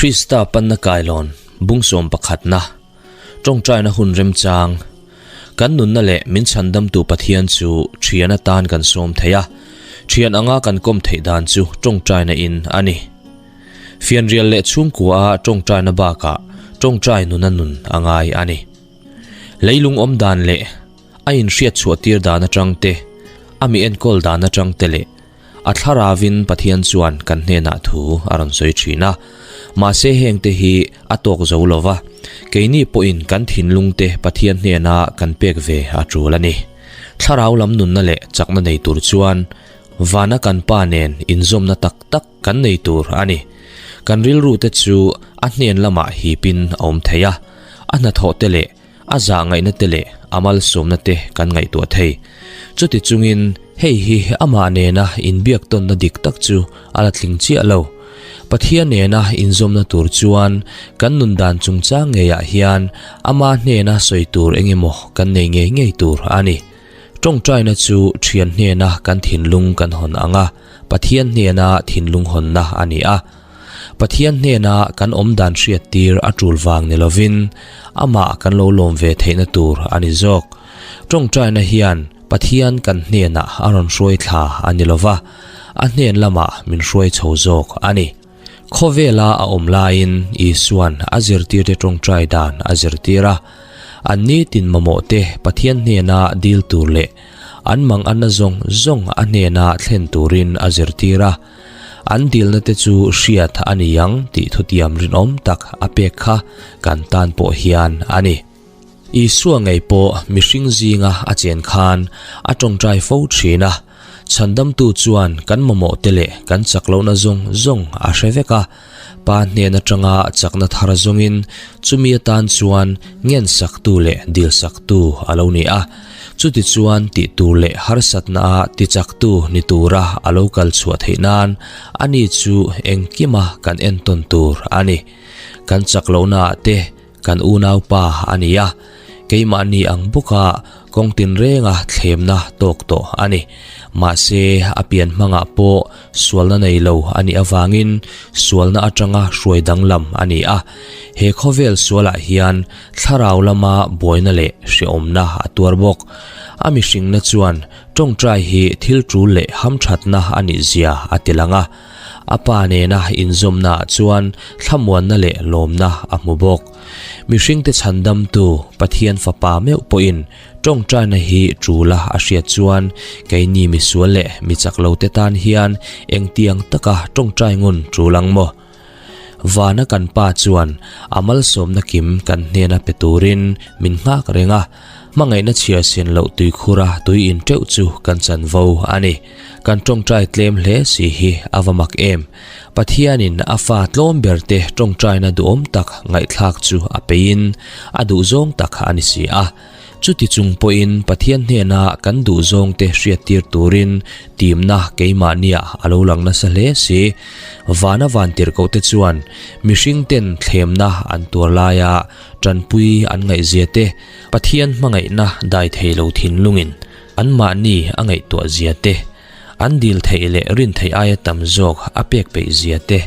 Krista panna kailawn bung sawm pakhatna tawngtaina hun remchang kan nunna leh min chhandamtu Pathian chu thian atan kan sawm thei a, thian anga kan kawm theih dan chu tawngtaina in a ni. Fianrial leh chhungkua a tawngtaina bakah tawngtai nuna nun a ngai a ni. Leilung awm dan leh a inhriat chhuah tir dan atang te, a mi enkawl dan atang te leh a thlaravin Pathian chuan kan hnenah thu a rawn sawi thin a. Mahse heng te hi a tawk zo lo va, keini pawhin kan thinlung te Pathian hnena kan pek ve a tul a ni. Thlarau lam nunna leh chakna nei tur chuan vana kan Pa nen inzawmna tak tak kan nei tur a ni. Kan rilru te chu a hnen lamah hipin a awm thei a, a hnathawh te leh a zah ngaihna te leh a malsawmna te kan ngaihtuah thei. Chuti chungin hei hi amah nena inbiak tawnna dik tak chu a la tling chiah lo. Pathian nena inzawmna tur chuan kan nun dan chungchang ngeiah hian ama hnena sawi tur eng emaw kan nei ngei ngei tur a ni. Tawngtaina chu thian hnena kan thinlung kan hawn ang a, Pathian hnena thinlung hawnna a ni a. Pathian hnena kan awm dan hriat tir a tul vang ni lovin amah kan lo lawm ve theihna tur a ni zawk. Tawngtaina hian Pathian kan hnenah a rawn hruai thla a ni lova, a hnen lamah min hruai chho zawk a ni. Khawvela a awm laiin Isua'n a zirtirte tawngtai dan a zirtir a. An nitin mamawhte Pathian hnena dil tur leh an manganna zawng zawng a hnena thlen turin a zirtir a. An dilna te chu hriat a ni ang tih thutiam rinawm tak a pek kha kan tan pawh hian a ni. Isua ngei pawh mihring zinga a chen khan a tawngtai fo thin a, Chhandamtu chuan kan mamawh te leh kan chak lohna zawng zawng a hre vek a, Pa hnen atanga chakna thar zawngin chumi atan chuan ngensaktu leh dilsaktu a lo ni a. Chutichuan tih tur leh harsatna a tichaktu ni tura a lo kal chhuah theih nan ani chu engkima kan entawn tur a ni. Kan chak lohnaah te kan unaupa a ni a, keimahni ang bawka kawng tinrenga thlemna tawk tawh a ni. Mahse a pian hmangah pawh sualna nei lo a nih avangin sualna atanga hruai danglam a ni a. He khawvel sualah hian Thlarau lama buaina leh hrehawmna a tuar bawk. A mihringna chuan tawngtai hi thil tul leh hamthatna a nih zia a ti lang a. A pa nena inzawmnaah chuan thlamuanna leh lawmna a hmu bawk. Mihringte chhandamtu Pathian Fapa meuh pawhin tawngtaina hi tula a hriat chuan keini misual leh mi chak lote tan hian engtiang taka tawngtai ngun tul ang maw? Vana kan pa chuan a malsawmna kim kan hnena pe turin min nghak reng a, hmangaihna chhiar sin loh tuikhura tui in teuh chu kan chanvo a ni. Kan tawngtai tlem hle si hi a va mak em. Pathianin a fa tlawm berte tawngtaina duhawm tak ngaihthlak chu a peiin a duhzawng tak a ni si a. Chuti chung pawhin Pathian hnena kan duhzawngte hriattir turin timna keimahniah a lo lang nasa hle si. Vana vantirhkohte chuan mihringten thlemna an tuar laia tanpui an ngaihzia te, Pathian hmangaihna dai thei lo thinlungin anmahni a ngaihtuahzia te, An dil theih leh rin theih aia tam zawk a pek peih zia te,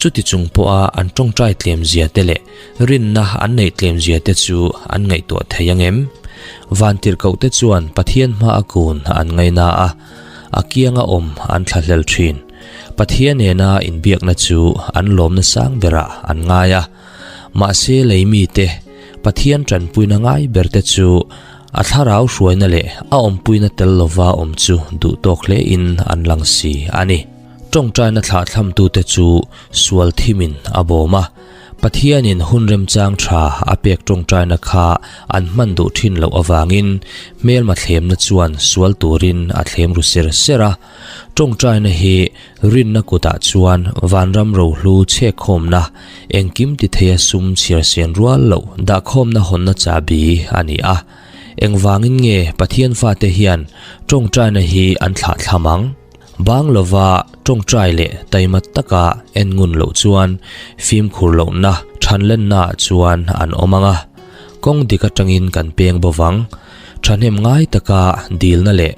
chuti chung pawha an tawngtai tlem zia te leh rinna an neih tlem zia te chu an ngaihtuah thei ang em? Vantirhkoh te chuan Pathian hma a kun an ngaina a, a kianga awm an thlahlel thin. Pathian nena inbiakna chu an lawmna sang berah an ngai a. Mahse lei mite, Pathian tanpuina ngai ber te chu A thlarau hruaina leh a awmpuina tel lova awm chu duh tawk hlein an lang si a ni. Tawngtaina thlahthamtute chu sual thimin a bawm a, Pathianin hun remchang tha a pek tawngtaina kha an hman duh thin loh avangin hmelma thlemna chuan sual turin a thlem ru ser ser a. Tawngtaina hi rinna kutah chuan vanram rohlu chhekkhawmna, engkim ti theia sum chhiarsian rual loh dahkhawmna hawnna chahbi a ni a. Engvangin nge Pathian fate hian tawngtaina hi an thlahthlam ang? Bang lova tawngtai leh taima taka en ngun loh chuan fimkhur lohna thanlennaah chuan an awm ang a, kawng dik atangin kan peng bawk ang. Thahnem ngai taka dilna leh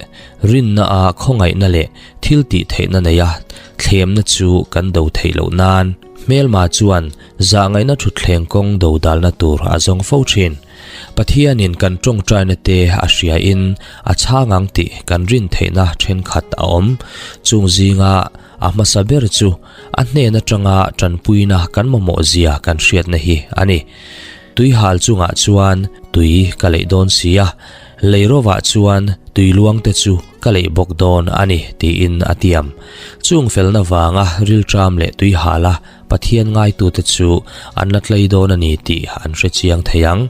rinna a khawngaihna leh thil tih theihna neia thlemna chu kan do theih loh nan hmelma chuan zahngaihna thutthleng kawng do dalna tur a zawng fo thin. Pathianin kan tawngtaina te a hriain a chhang ang tih kan rin theihna thenkhat a awm. Chung zinga a hmasa ber chu a hnen atanga tanpuina kan mamawh zia kan hriatna hi a ni. Tuihal chungah chuan tui ka leih dawn si a, lei rovah chuan tui luang te chu ka leih bawk dawn a ni tiin a tiam. Chung felna vanga rilṭam leh tuihala Pathian ngaitute chu an la tlei dawn a ni tih an hre chiang thei ang.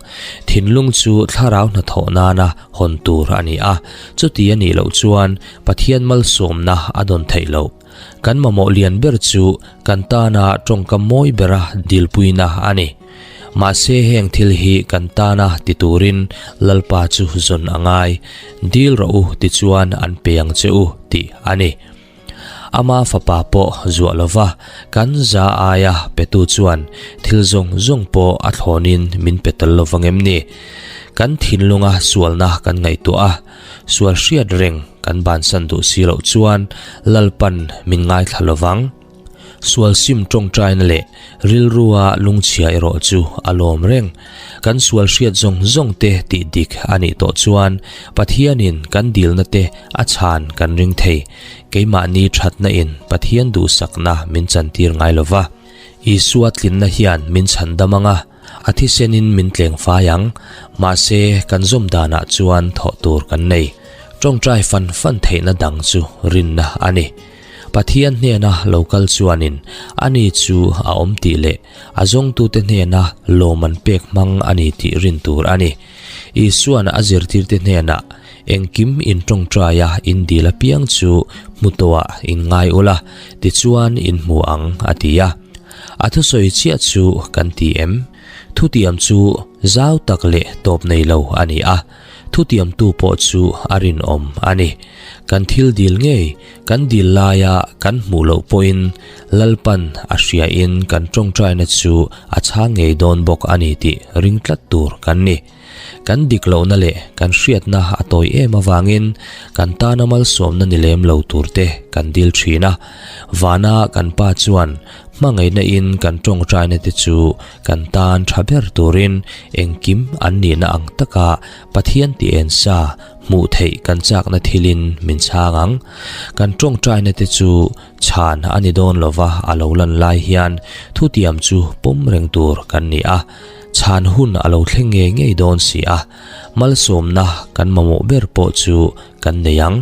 Thinlung chu thlarau hnathawh nana hawn tur a ni a, chuti a nih loh chuan Pathian malsawmna a dawn theih loh. Kan mamawh lian ber chu kan tana tawngkam mawi bera dilpuina a ni. Mahse heng thil hi kan tana ti turin Lalpa chu zawn a ngai. Dil rawh u tichuan an pe ang che u tih a ni. Ama fapa pawh zuah lova kan za aia petu chuan thil zawng zawng pawh a thlawnin min pe tel lo vang em ni? Kan thinlunga sualna kan ngaihtuah a, sual hriat reng kan bansan duh si loh chuan Lalpan min ngaithla lo vang. Sual sim tawngtaina leh rilrua lungchhia erawh chu a lawm reng. Kan sual hriat zawng zawng te tih dik a nih tawh chuan Pathianin kan dilna te a chhan kan ring thei. Keimahni thatna in Pathian duhsakna min chantir ngai lo va. Isua tlinna hian min chhan dam ang a, a thisenin min tleng fai ang. Mahse, kan zawm danah chuan thawh tur kan nei. Tawngtai fan fan theihna dang chu rinna a ni. Pathian hnena lo kal chuanin ani chu a awm tih leh a zawngtute hnena lawm an pek hmang a ni tih rin tur a ni. Isua'n a zirtirte hnenah, Engkim in tawngtaia in dil apiang chu hmu tawhah in ngai ula, tichuan in hmu ang, a ti a. A thusawi chiah chu kan ti em? Thutiam chu zau tak leh tawp nei lo a ni a. Thutiamtu pawh chu a rinawm a ni. Kan thil dil ngei, kan dil laia kan hmuh loh pawhin Lalpan a hriain kan tawngtaina chu a chhang ngei dawn bawk a ni tih ring tlat tur kan ni. Kan dik lohna leh kan hriatna a tawi em avangin kan tana malsawmna ni lem lo turte kan dil thin a. Vana kan Pa chuan hmangaihna in kan tawngtaina te chu Kan tan tha ber turin engkim an nihna ang taka Pathian tih en sa hmuh theih kan chakna thilin min chhang ang. Kan tawngtaina te chu chhan a ni dawn lova a lo lan lai hian thutiam chu pawm reng tur kan ni a, chhan hun a lo thleng ngei ngei dawn si a, malsawmna kan mamawh ber pawh chu kan nei ang.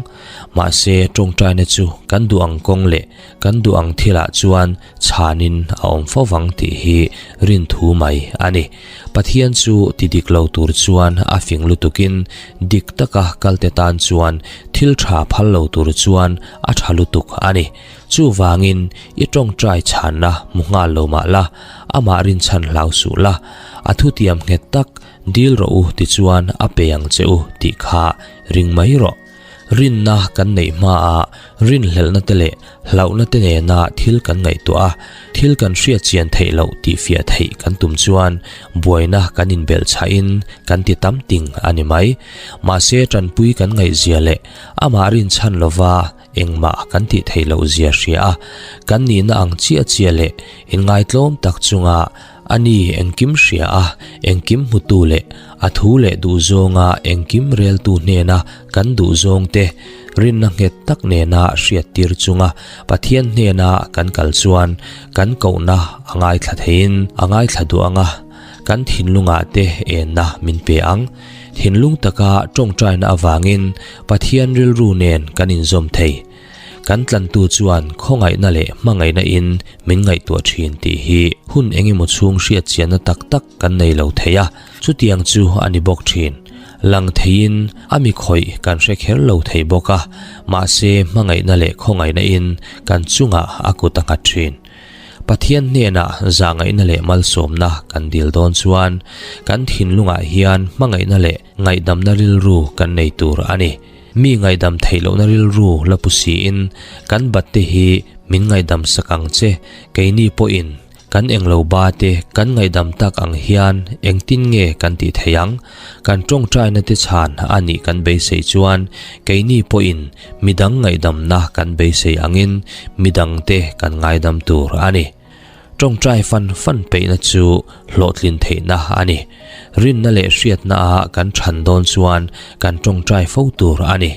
Mahse tawngtaina chu kan duh ang kawng leh kan duh ang thilah chuan chhanin a awm fo vang tih hi rin thu mai a ni. Pathian chu ti dik lo tur chuan a fing lutukin dik taka kalte tan chuan thil tha phal lo tur chuan a tha lutuk a ni. Chuvangin i tawngtai chhanna hmu nghal lo mah la, amah rinchhan hlau suh la, a thutiam nghet tak dil rawh u tichuan a pe ang che u tih kha ring mai rawh. Rinna kan neih hmaah rinhlelhna te leh hlauhna te nena thil kan ngaihtuah a, thil kan hriat chian theih loh tih fiah theih kan tum chuan buaina kan inbelh chhahin kan ti tam ting a ni mai. Mahse tanpui kan ngaihzia leh amah rinchhan lova engmah kan tih theih loh zia hria a, kan nihna ang chiah chiah leh inngaitlawm tak chunga A ni, engkim hria a, engkim hmutu leh a thu leh duhzawnga engkim reltu hnena kan duhzawngte rinna nghet tak nena hriattir chunga Pathian hnena kan kal chuan kan kohna a ngaithla theiin a ngaithla duh ang a, kan thinlungah te enna min pe ang. Thinlung taka tawngtaina avangin Pathian rilru nen kan inzawm thei. Kan tlantu chuan khawngaihna leh hmangaihna in min ngaihtuah thin tih hi hun engemaw chhung hriat chianna tak tak kan nei lo thei a, chutiang chu a ni bawk thin. Lang theiin a mi khawih kan hre kher lo thei bawk a, mahse hmangaihna leh khawngaihna in kan chungah a kut a nghat thin. Pathian hnenah zahngaihna leh malsawmna kan dil dawn chuan kan thinlungah hian hmangaihna leh ngaihdamna rilru kan nei tur a ni. Mi ngaihdam theih lohna rilru la pu siin kan batte hi min ngaihdam sak ang che, keini pawhin Kan englo ba te kan ngaihdam tak ang hian engtin nge kan tih theih ang? Kan tawngtaina te chhan a nih kan beisei chuan keini pawhin midang ngaihdamna kan beisei angin midangte kan ngaidam tur a ni. Tawngtai fan fan peihna chu hlawhtlin theihna a ni. Rinna leh hriatna a kan chhan dawn chuan kan tawngtai fo tur a ni.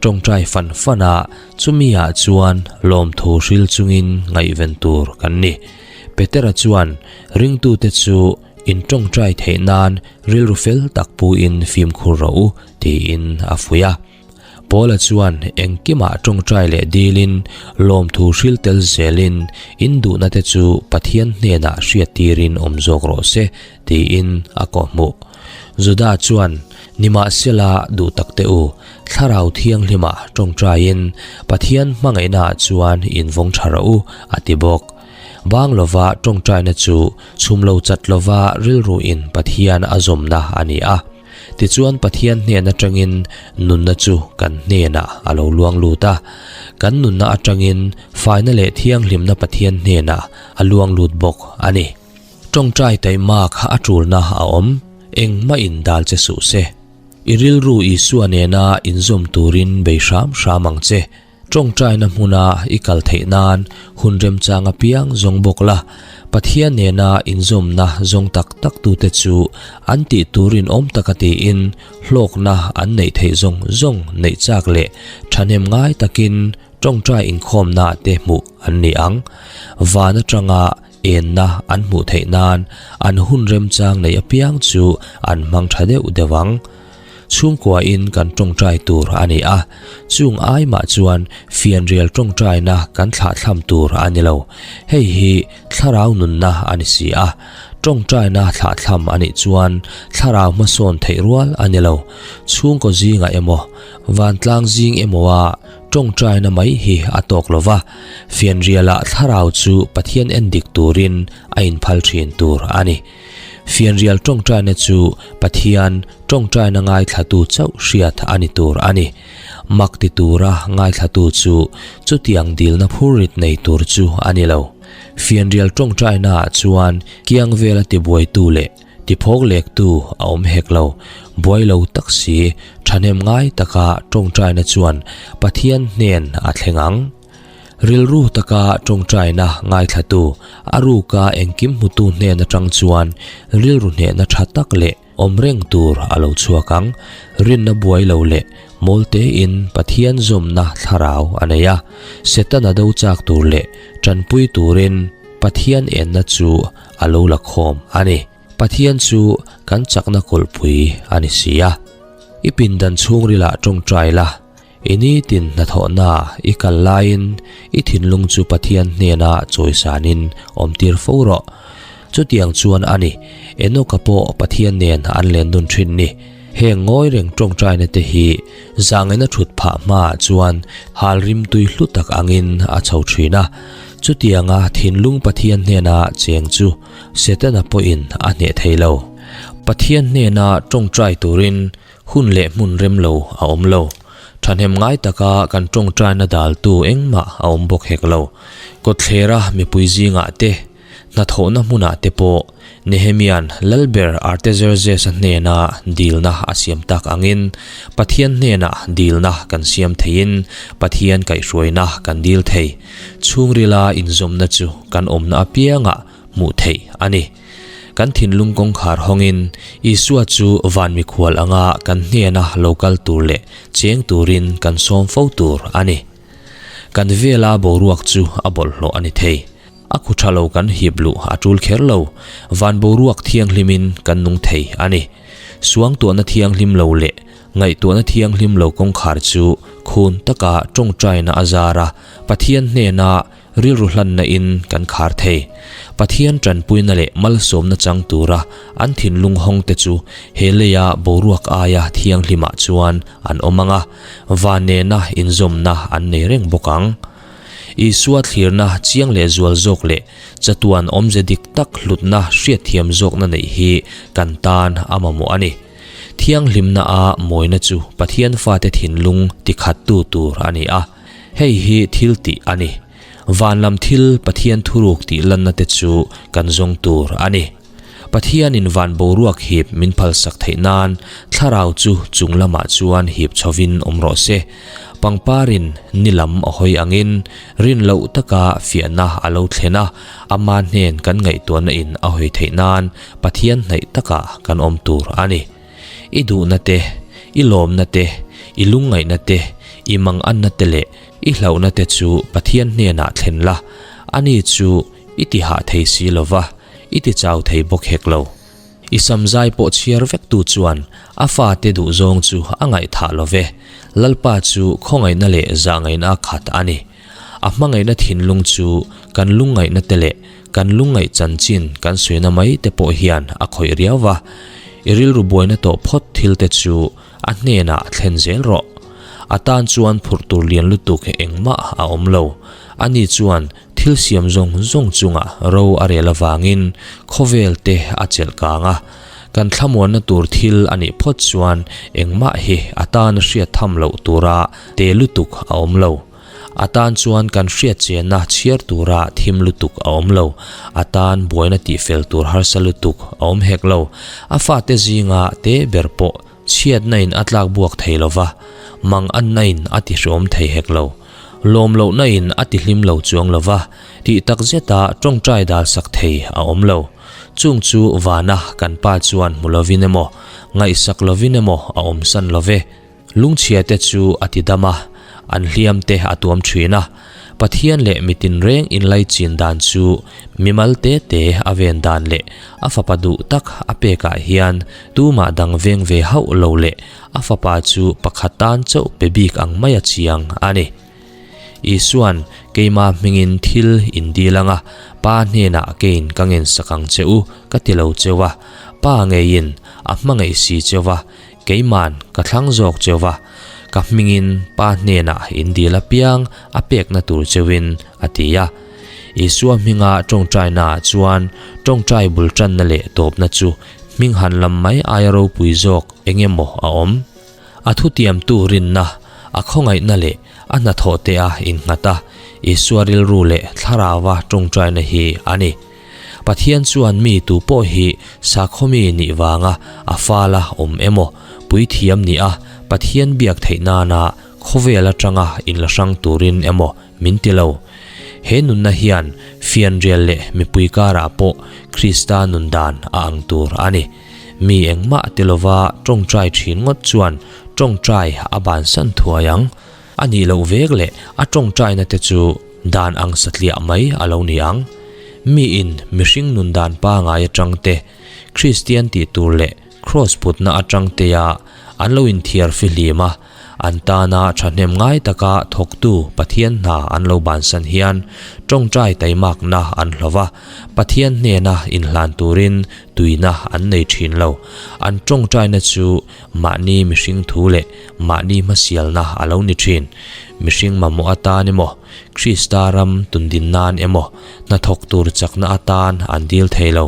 Tawngtai fan fan a chumi ah chuan lawmthu hril chungin ngaihven tur kan ni. Petera chuan ringtute chu in tawngtai theih nan rilru fel tak puin fimkhur rawh u tiin a fuih a. Paula chuan engkimah tawngtai leh dilin lawmthu hril tel zelin in duhna te chu Pathian hnenah hriattirin awm zawk rawh se tiin a kawhhmuh. Juda chuan, Nimahsela duh tak teh u, Thlarau Thianghlima tawngtaiin Pathian hmangaihnaah chuan invawng tha rawh u a ti bawk. Bang lova tawngtaina chu chhum lo chat lova rilruin Pathian a zawmna a ni a. Tichuan Pathian hnen atangin nunna chu kan hnenah a lo luang lut a, kan nunna atangin faina leh thianghlimna Pathian hnenah a luang lut bawk a ni. Tawngtai taima kha a tulna a awm, engmah in dal che suh se. I rilru Isua nena inzawm turin bei hram hram ang che. Tawngtaina hmuna i kal theih nan hun remchang apiang zawng bawk la, Pathian nena inzawmna zawng tak tak tute chu an tih tur inawm taka tiin hlawkna an neih theih zawng zawng neih chak leh thahnem ngai takin tawngtai inkhawmna te hmuh an ni ang. Van atanga enna an hmuh theih nan an hun remchang neih apiang chu an hmang tha deuh deuh ang. Chhungkuain kan tawngtai tur a ni a, chung ai mah chuan fianrial tawngtaina kan thlahthlam tur a ni lo. Hei hi thlarau nunna a ni si a, tawngtaina thlahthlam a nih chuan thlarau hmasawn theih rual a ni lo. Chhungkaw zingah emaw, vantlang zing emawa tawngtaina mai hi a tawk lo va, fianrialah thlarau chu Pathian endik turin a inphal thin tur a ni. Fianrial tawngtaina chu Pathian tawngtaina ngaithlatu chauh hriat a ni tur a ni. Mak ti tura ngaithlatu chu chutiang dilna phurrit nei tur chu a ni lo. Fianrial tawngtainaah chuan kiang vela tibuaitu leh tiphawk lektu a awm hek lo. Buai lo tak si, thahnem ngai taka tawngtaina chuan Pathian hnen a thleng ang. Rilru taka tawngtaina ngaithlatu, a ruka engkim hmutu hnen atang chuan rilru hnehna tha tak leh awm reng tur a lo chhuak ang. Rinna buai lo leh mawl tein Pathian zawmna thlarau a nei a, Setana do chak tur leh tanpui turin Pathian enna chu a lo la khawm a ni. Pathian chu kan chakna kawlhpui a ni si a. I pindan chhungrilah tawngtai la. I nitin hnathawhna i kal laiin i thinlung chu Pathian hnena chawisanin awmtir fo rawh. Chutiang chuan a ni, Enoka pawh Pathian nen an len dun thin ni. Heng ngawi reng tawngtaina te hi zangaina thut phah hmaah chuan hal rimtui hlu tak angin a chho thin a. Chutianga thinlung Pathian hnena cheng chu Setana pawhin a hneh thei lo. Pathian hnena tawngtai turin Hun leh hmun rem lo a awm lo. Thahnem ngai taka kan tawngtaina daltu engmah a awm bawk hek lo. Kawtthlera mipui zingah te, hnathawhna hmunah te pawh Nehemia'n Lalber Artaxerxes-a hnena dilna a siam tak angin Pathian hnenah dilna kan siam theiin Pathian kaihhruaina kan dil thei. Chhungrila inzawmna chu kan awmna apiangah hmuh theih a ni. Kan thinlung kawngkhar hawngin Isua chu van mikhual anga kan hnena lo kal tur leh cheng turin kan sawm fo tur a ni. Kan vela boruak chu a bawlhhlawh a ni thei. A khu tha lo kan hip luh a tul kher lo, van boruak thianghlimin kan nung thei a ni. Suangtuahna thianghlim lo leh ngaihtuahna thianghlim lo kawngkhar chu khun taka tawngtaina a zar a, Pathian hnena Rilru hlanna in kan khar thei. Pathian tanpuina leh malsawmna chang tura an thinlung hawng te chu he leia boruak aia thianghlimah chuan an awm ang a, van nena inzawmna an nei reng bawk ang. Isua thlirna chiang leh zual zawk leh chatuan awmze dik tak hlutna hriatthiam zawkna neih hi kan tan a mamawh a ni. Thianghlimna a mawina chu Pathian fate thinlung tikhattu tur a ni a. Hei hi thil tih a ni. Van lam thil Pathian thuruk tih lanna te chu kan zawng tur a ni. Pathianin van boruak hip min phalsak theih nan thlarau chu chung lamah chuan hip chhovin awm rawh se. Pangparin ni lam a hawi angin rin loh taka fiahna a lo thlen a, ama hnen kan ngaihtuahna in a hawi theih nan Pathian hnaih takah kan awm tur a ni. I duhna te, i lawmna te, i lungngaihna te, i manganna te leh i hlauhna te chu Pathian hnenah thlen la, ani chu i ti hah thei si lo va, i ti chau thei bawk hek lo. I samzai pawh chhiar vektu chuan a fate duhzawng chu a ngaihthah lo ve, Lalpa chu khawngaihna leh zahngaihna a khat a ni. A hmangaihna thinlung chu kan lungngaihna te leh kan lungngaih chanchin kan sawina mai te pawh hian a khawih riau va, i rilru buaina tawh phawt thil te chu a hnenah thlen zel rawh. A tan chuan phurh tur lian lutuk engmah a awm lo. Ani chuan thil siam zawng zawng chungah ro a rel avangin khawvel te a chelh kang a. Kan thlamuanna tur thil a nih phawt chuan engmah hi a tana hriat tham loh tura te lutuk a awm lo. A tan chuan kan hriat chenna chhiar tura thim lutuk a awm lo. A tan buaina tihfel tur harsa lutuk a awm hek lo. A fate zinga te ber pawh chhiatna in a tlak buak thei lo va, mang anna in a ti hreawm thei hek lo. Lawm lohna in a ti hlim lo chuang lo va, tih tak zeta tawngtai dal sak thei a awm lo. Chung chu vana kan pa chuan hmu lovin emaw, ngaihsak lovin emaw a awmsan lo ve. Lungchhia te chu a ti dam a, an hliam te a tuam thin a. Pathian leh mi tinreng inlaichin dan chu mimal te te a ven dan leh a fapa duh tak a pekah hian tumah dang veng ve hauh lo leh a fapa chu pakhat tan chauh pe bik ang mai a chiang a ni. Isuan, Keima hmingin thil in dil anga, Pa hnenah keiin ka ngensak ang che u ka ti lo cheu a, Pa ngeiin a hmangaih si cheu a, Keiman ka thlang zawk cheu va, ka hmingin Pa hnenah in dil apiang a pekna tur cheuin a ti a. Isua hminga tawngtainaah chuan tawngtai bul tanna leh tawpna chu hming han lam mai aia ropui zawk eng emaw a awm. A thutiamtu rinna, a khawngaihna leh a hnathawh te a innghat a, Isua rilru leh thlarauva tawngtaina hi a ni. Pathian chuan mi tu pawh hi sakhaw mi nih vanga a fala awm emaw, puithiam nih a Pathian biak theih nana khawvel atanga inla hrang turin emaw min ti lo. He nunna hian fianrial leh mipui karah pawh Krista nun dan a ang tur a ni. Mi engmah ti lova tawngtai thin ngawt chuan tawngtai a bansan thuai ang. A nih loh vek leh a tawngtaina te chu dan ang satliah mai a lo ni ang. Miin mihring nun dan pangai atang te, Kristian tih tur leh Kraws putna atang tea an lo inthiar fihlim a, an tana thahnem ngai taka thawktu Pathian hna an lo bansan hian tawngtai taimakna an hlo va, Pathian hnena inhlan turin tuina an nei thin lo. An tawngtaina chu Mahni mihring thu leh mahni hmasialna a lo ni thin. Mihring mamawh atan emaw, Krista ram tundin nan emaw, hnathawk tur chakna atan an dil thei lo.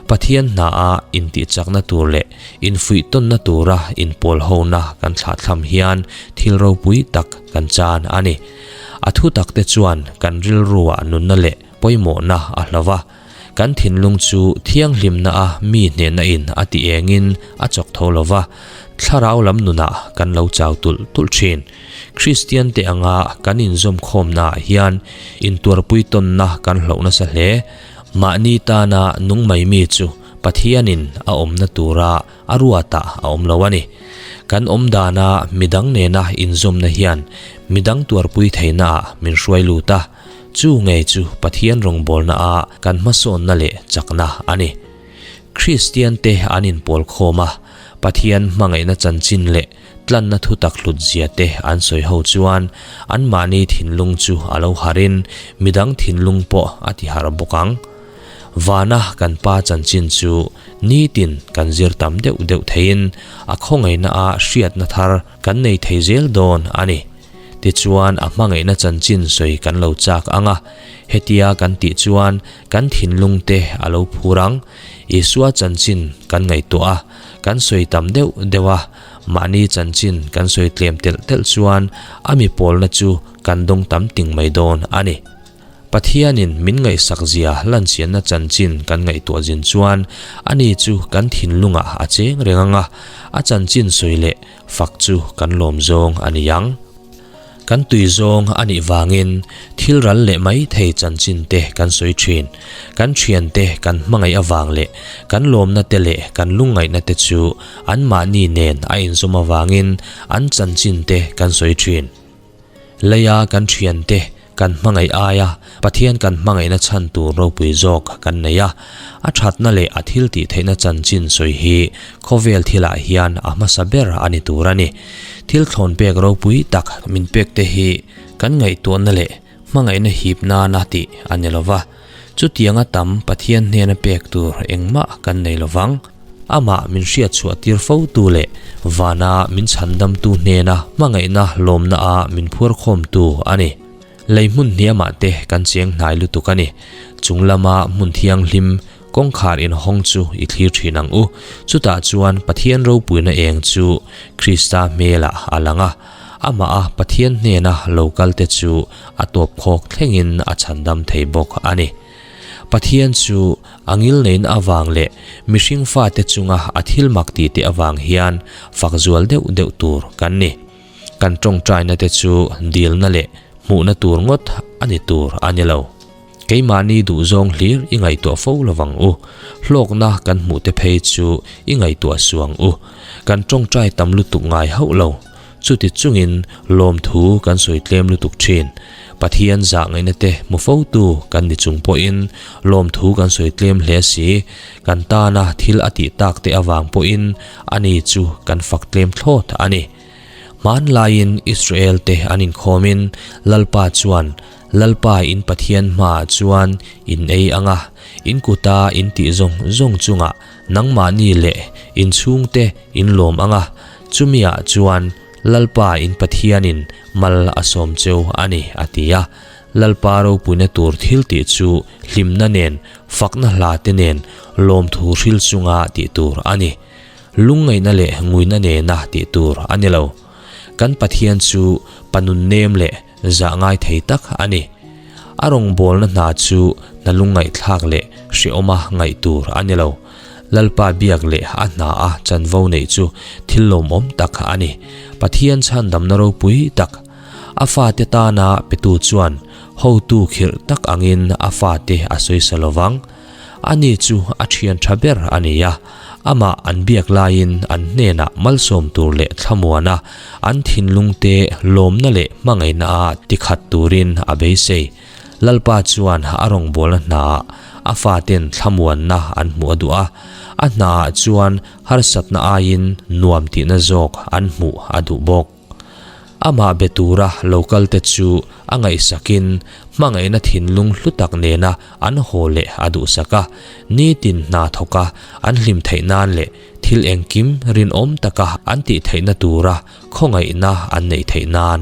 Pathian hnaah intihchakna tur leh infuihtawnna tura inpawlhona kan thlahthlam hian thil ropui tak kan chan a ni. A thutak te chuan kan rilruah nunna leh pawimawhna a hlo va. Kan thinlung chu thianghlimna a mi hnehna in a ti engin a chawk tho lo va, thlarau lam nunah kan lo chau tulh tulh thin. Kristian te anga kan inzawmkhawmna ah hian intuarpui tawnna kan hloh nasa hle. Mahni tana nung mai mi chu Pathianin a awmna tura a ruatah a awm lo a ni. Kan awm dana midang nena inzawmna hian midang tuarpui theihna ah min hruai lut a. Chu ngei chu Pathian rawngbawlna a kan hmasawnna leh chakna a ni. Kristian te an inpawl khawm a, Pathian hmangaihna chanchin leh tlanna thutak hlut zia te an sawi ho chuan anmahni thinlung chu a lo harin midang thinlung pawh a ti harh bawk ang. Vana kan Pa chanchin chu nitin kan zir tam deuh deuh theiin a khawngaihna a hriatna thar kan nei thei zel dawn a ni. Tichuan a hmangaihna chanchin sawi kan lo chak ang a, hetia kan tih chuan kan thinlung te a lo phur ang. Isua chanchin kan ngaihtuah a, kan sawi tam deuh deuh a, mahni chanchin kan sawi tlem telh telh chuan a mi pawlna chu kan dawng tam ting mai dawn a ni. Pathianin min ngaihsak zia lanchianna chanchin kan ngaihtuah zin chuan ani chu kan thinlungah a cheng reng ang a, a chanchin sawi leh fak chu kan lawm zawng a ni ang. Kan tui zawng a nih vangin thil ral leh mai thei chanchin te kan sawi thin. Kan thiante kan hmangaih avang leh kan lawmna te leh kan lungngaihna te chu anmahni nen a inzawm avangin an chanchin te kan sawi thin. Leia kan thiante kan hmangaih aia Pathian kan hmangaihna chhan tur ropui zawk kan nei a, a thatna leh a thil tih theihna chanchin sawi hi khawvel thilah hian a hmasa ber a ni tur a ni. Thil thlawn pek ropui tak min pek te hi kan ngaihtuahna leh hmangaihna hip nana tih a ni lo va, chutianga tam Pathian hnena pek tur engmah kan nei lo vang. Amah min hriat chhuah tir fo tu leh vana min chhandamtu hnena hmangaihna lawmna a min phuar khawmtu a ni. Lei hmun hniamah te kan cheng hnai lutuk a ni. Chung lama hmun thianghlim kawngkhar inhawng chu i thlir thin ang u. Chutah chuan Pathian ropuina eng chu Krista hmelah a lang a. Amah a Pathian hnena lo kal te chu a tawp khawk thlengin a chhandam thei bawk a ni. Pathian chu a ngilneihna avang leh mihring fate chunga a thil mak tih te avang hian fak zual deuh deuh tur kan ni. Kan tawngtaina te chu dilna leh hmuhna tur ngawt a ni tur a ni lo. Keimahni duhzawng hlir i ngaihtuah fo lovang u. Hlawkna kan hmuh te phei chu i ngaihtuah suh ang u. Kan tawngtai tam lutuk ngai hauh lo. Chuti chungin lawmthu kan sawi tlem lutuk thin. Pathian zah ngaihna te hmu fotu kan ni chung pawhin lawmthu kan sawi tlem hle si. Kan tana thil a tih tak te avang pawhin ani chu kan fak tlem thlawt a ni. Hmanlaiin Israel te an inkhawmin Lalpa chuan Lalpa in Pathian hmaah chuan in ei ang a, in kuta in tih zawng zawng chungah nangmahni leh in chhungte in lawm ang a, Chumiah chuan Lalpa in Pathianin mal a sawm cheu a ni, a ti a. Lalpa ropuina tur thil tih chu hlimna nen, fakna hla te nen, lawmthu hril chunga tih tur a ni. Lungngaihna leh nguina nena tih tur a ni lo. Kan Pathian chu pa nunnem leh zah ngai thei tak a ni. A rawngbawlna hna chu hna lungngaihthlak leh hrehawma ngaih tur a ni lo. Lalpa biak leh a hna a chanvo neih chu thil lawmawm tak a ni. Pathian chhandamna ropui tak, a fate tana petu chuan hotu khirh tak angin a fate a sawisa lo vang. Ani chu a thian tha ber a ni a, amah an biak laiin an hnenah malsawm tur leh thlamuana an thinlungte lawmna leh hmangaihna a tikhat turin a beisei. Lalpa chuan a rawngbawlna hnaah a faten thlamuanna an hmuh a duh a, a hnaah chuan harsatna aiin nuam tihna zawk an hmuh a duh bawk. Amah be tura lo kalte chu a ngaihsakin hmangaihna thinlung hlu tak nena an haw leh a duhsak a, nitin hna thawka an hlim theih nan leh thil engkim rinawm taka an tih theihna tura khawngaihna an neih theih nan.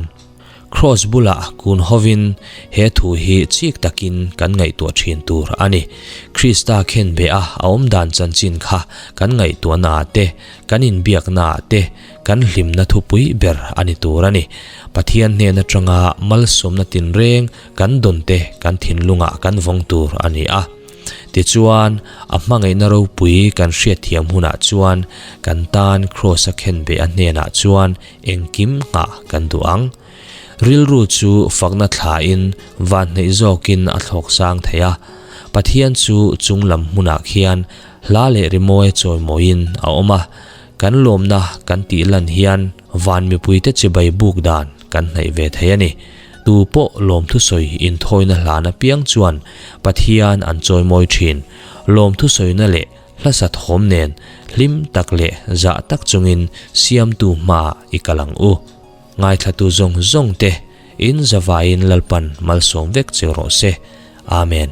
Kraws bulah kun hovin he thu hi chik takin kan ngaihtuah thin tur a ni. Krista khenbeh a a awm dan chanchin kha kan ngaihtuahnaah te, kan inbiaknaah te, kan hlimna thupui ber a ni tur a ni. Pathian hnen atanga malsawmna tinreng kan dawn te kan thinlungah kan vawng tur a ni a. Tichuan, a hmangaihna ropui kan hriatthiam hunah chuan kan tan Kraws a khenbeh a hnenah chuan Engkim nghah kan duh ang. Rilru chu fakna thlain vanhneih zawkin a thlawk sang thei a. Pathian chu chung lam hmunah khian hla leh rimawi chawimawiin a awm a. Kan lawmna kan tih lan hian van mipuite chibai buk dan kan hnaih ve thei a ni. Tu pawh lawmthusawi inthawina hlan apiang chuan Pathian an chawimawi thin. Lawmthusawina leh Hlasa thawm nen hlim tak leh zah tak chungin siamtu hmaah i kal ang u. Ngaithlatu zawng zawng te in zavaiin Lalpan malsawm vek che rawh se. Amen.